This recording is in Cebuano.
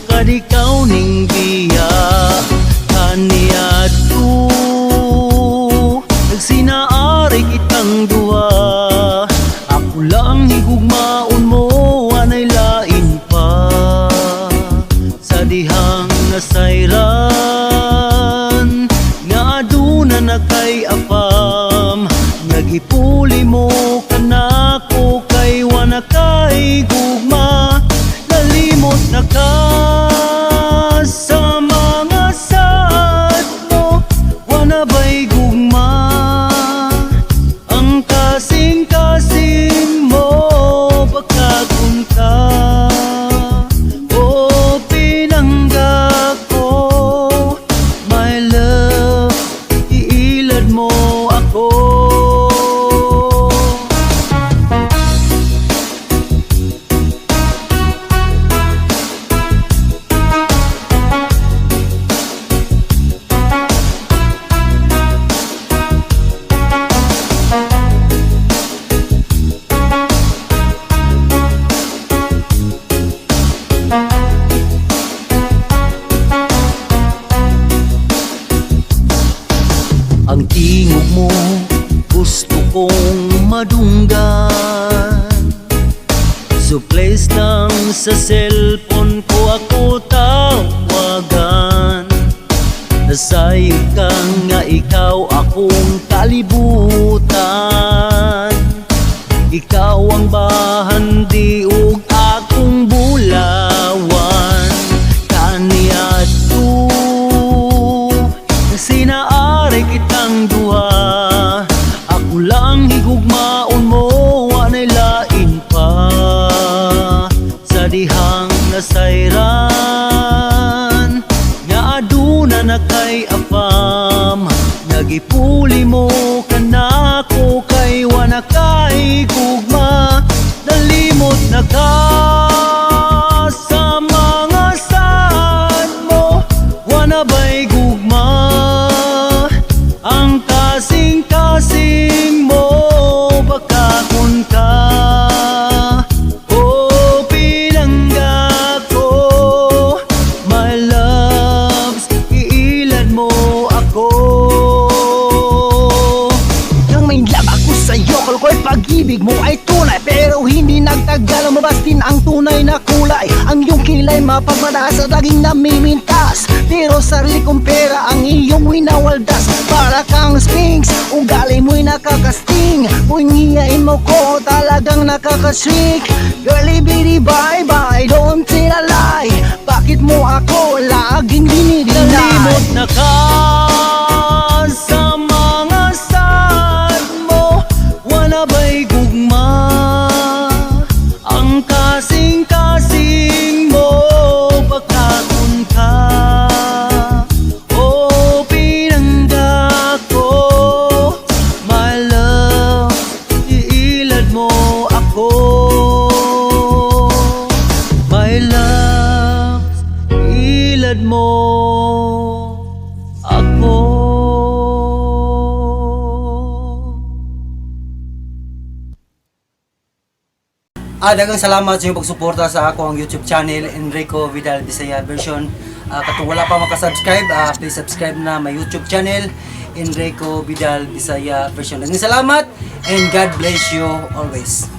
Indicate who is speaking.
Speaker 1: Sukad ikaw ning biya kaniadto, nagsinaaray kitang duha. Ako lang higugmaon mo, anay lain pa. Sa dihang nasayran nga aduna na kay afam, nagipuli mo kanako kay wana kay gugma. Nalimot na ka sa mga saad mo. Wana ba'y gugma ang kasing-kasing mo? Pagkakunta o pinangga ko, my love, iilad mo ako. Ang tingog mo gusto kong madunggan. So please lang, sa cellphone ko ako tawagan. Nasayod ka nga ikaw akong kalibutan. Ikaw ang bahandi ug akong bulawan. Kaniadto, sinaari kitang duha. Ako lang higugmaon mo, wanay lain pa. Sa dihang nasayran nga aduna na kay afam, nagipuli mo kanako kay wana kay gugma. Nalimot na ka sa mga saad mo. Wana ba'y gugma ang kasing-kasing mo? Baka kun ka o pinangga ko, my loves, iilad mo ako.
Speaker 2: Nang ma-in love ako sa'yo, kala ko'y pag-ibig mo ay tunay. Pero hindi nagtagal, lumabas din ang tunay na kulay. Ang iyong kilay mapagmataas at laging namimintas, pero sarili kong pera ang iyong winawaldas. Para kang sphinx, ugali mo'y nakakasting. Kung hiyain mo ko, talagang nakakashriek. Girly bitty, bye bye, don't tell a lie. Bakit mo ako laging dinideny?
Speaker 1: Nalimot na ka sa mga saad mo. Wala ba'y gugma ang kasing-kasing mo? Baka kun ka o pinangga ko, my love, iilad mo ako. My love, ilad mo ako.
Speaker 3: Daghang salamat sa inyong pagsuporta sa ako ang YouTube channel, Enrico Vidal Bisaya Version. Katong wala pa makasubscribe, please subscribe na my YouTube channel, Enrico Vidal Bisaya Version. Daghang salamat and God bless you always.